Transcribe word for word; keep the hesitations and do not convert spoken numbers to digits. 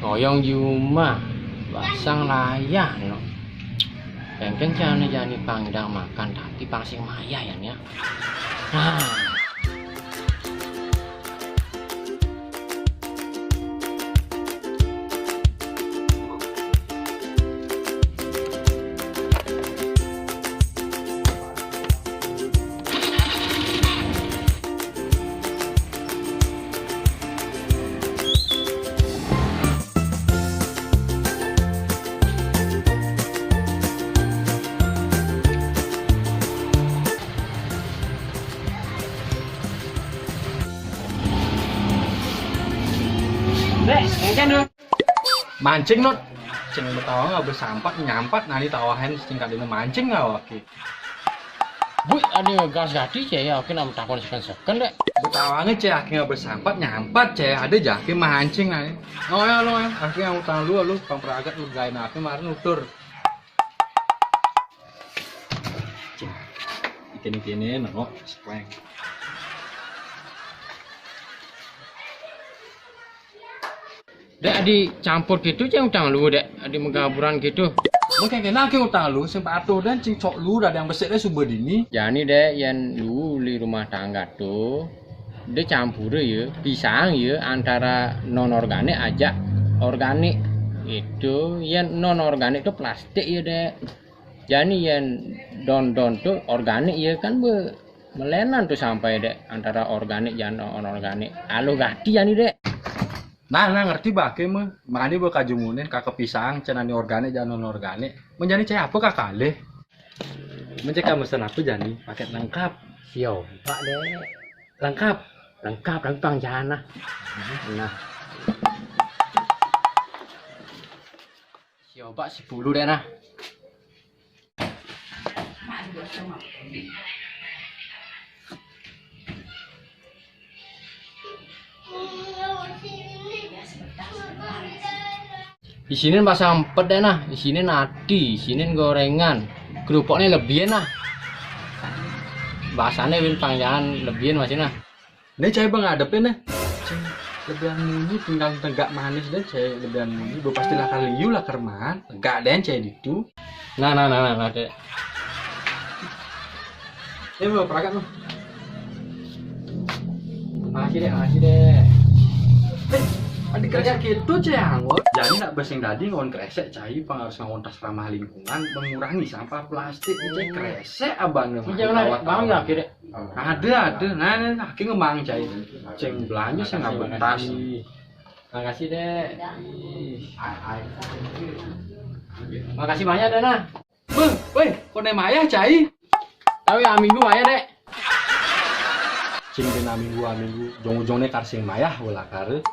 Ngoyong jumah, basang layah no. Kéngkén cai ané jani pang idang makan, tapi pang sing mayah ya nya. Nah. Dék, mancing, Nut. Mancing, Nut. Cing betawang abis sampat, nyampat, nani tawahan cing kadéna mancing nggak, oké. Bui, ada gas gati, cai, ya, oké, nak takon seken-seken, Dék. Betawangnya, cai, akhirnya abis sampat, nyampat, cai, ada jaki mancing, nani. Oh, ya, lu, ya, akhirnya utang lu, lu, pang peragat, lu, gain, akhirnya kemarin nutur. Cing. Kini-kini, nengok, sekleng. Dék, adi campur gitu, cai, utang lu, Dék. Adi megaburan gitu. Mungkin kena ke utang lu, sing patuh dan cing cok lu, dah yang besik deh subuh dini. Jani, Dék, yén lu di rumah tangga tuh, dia campur ya, pisang ya, antara non organik aja organik. Itu, yén non organik tuh plastik ya, Dék. Jani yén don-don tuh organik ya kan be-, melenan tuh sampai, Dék, antara organik jani non organik. Aluh gati jani, Dék. Nah, nah, ngerti baké mah. Mani be kajumunin kaka pisang, cén nani organik jani non organik. Menjani cai apa kakalih? Mencek kamu mesen apa jani? Paket lengkap. Sio, Pak, Dék. Lengkap. Lengkap, tapi pang jana. Nah. Sio, Pak, sepuluh, Dék, nah. Isinin basang empet, Dék, nah. Isinin ati, isinin gorengan. Kerupuknya lebihan, nah. Bahasannya win pang jana lebihan masih, nah. Né cai bang ngadepin né. Cai lebihan munyi pinggang tegak manis deh, cai lebihan munyi. Be pasti lakar liu, lakar maan. Tegak deh cai ditu. Nah, nah, nah, nah, nah, Dék. Ini mau peragat, Bang. Makasih, Dék, makasih, Dék. Eh, ada kerja gitu, cai anggot. Jadi nak basing tadi ngon kresek cai pang harus ngontas ramah lingkungan, mengurangi sampah plastik. Cai kresek abang. Ini jangan lawat, Bang, ya, akhirnya. Ada, ada. Nah, nah, nah, aki ngemang cai. Ceng belanja sing ngabetas. Makasih, Dék. Makasih banyak, Dék, nah. Beuh, wéh, kok né mayah cai? Tahu ya, minggu mayah, Dék. Cing dina minggu, minggu. Jong-jong né kar sing mayah, ulah kare.